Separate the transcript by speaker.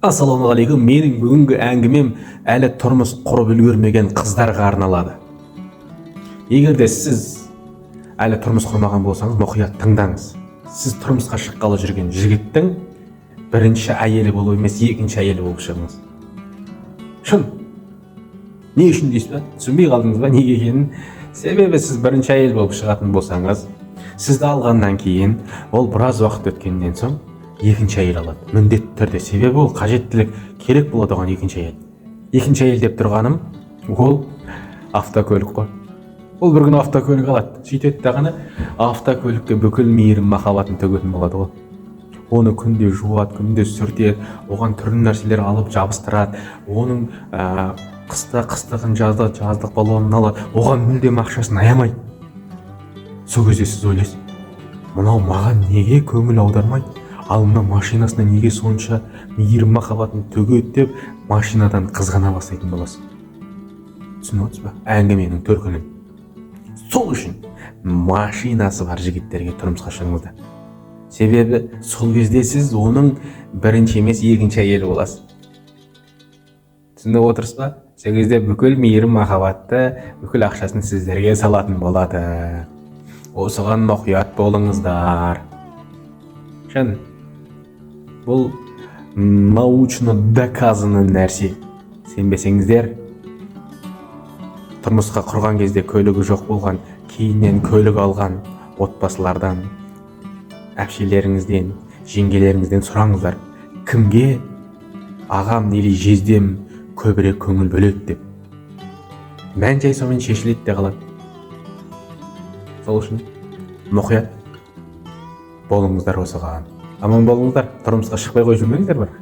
Speaker 1: Ассалаумағалейкум! Менің бүгінгі әңгімем әлі тұрмыс құрып үлгермеген қыздарға арналады. Егер де сіз әлі тұрмыс құрмаған болсаңыз, мұқият тыңдаңыз. Сіз тұрмысқа шыққалы жүрген жігіттің бірінші әйелі болу емес, екінші әйелі болып шығыңыз. Шын. Не үшін дейсіз ба? Түсінбей қалдыңыз ба неге екенін? Себебі сіз бірінші әйел болып шығатын болсаңыз, сізді алғаннан кейін ол біраз уақыт өткеннен соң екінші әйел алады міндетті түрде. Себебі ол қажеттілік, керек болады оған екінші әйел. Екінші әйел деп тұрғаным ол автокөлік қой. Ол бір күні автокөлік алады, сөйтеді дағыны автокөлікке бүкіл мейірім, махаббатын төгетін болады ғой. Оны күнде жуады, күнде сүртеді, оған түрлі нәрселер алып жабыстырады, оның қыста қыстығын, жазда жаздық баллонын алады, оған мүлдем ақшасын аямайды. Сол кезде сіз ойлайсыз: мынау маған неге көңіл аудармайды, ал мына машинасына неге сонша мейірім, махаббатын төгеді деп машинадан қызғана бастайтын боласыз. Түсініп отырсыз ба әңгіменің төркінін? Сол үшін машинасы бар жігіттерге тұрмысқа шығыңыздар. Себебі сол кезде сіз оның бірінші емес, екінші әйелі боласыз. Түсініп отырсыз ба? Сол кезде бүкіл мейірім, махаббатты, бүкіл ақшасын сіздерге салатын болады. Осыған мұқият болыңыздар. Шын, бұл научно доказанный нәрсе. Сенбесеңіздер, тұрмысқа құрған кезде көлігі жоқ болған, кейіннен көлік алған отбасылардан, әпшелеріңізден, жеңгелеріңізден сұраңыздар, кімге ағам или жездем көбірек көңіл бөледі деп. Мән жай сонымен шешіледі де қалады. Сол үшін мұқият болыңыздар осыған. Аман болыңыздар, тұрмысқа шықпай қойып жүрмеңіздер бірақ.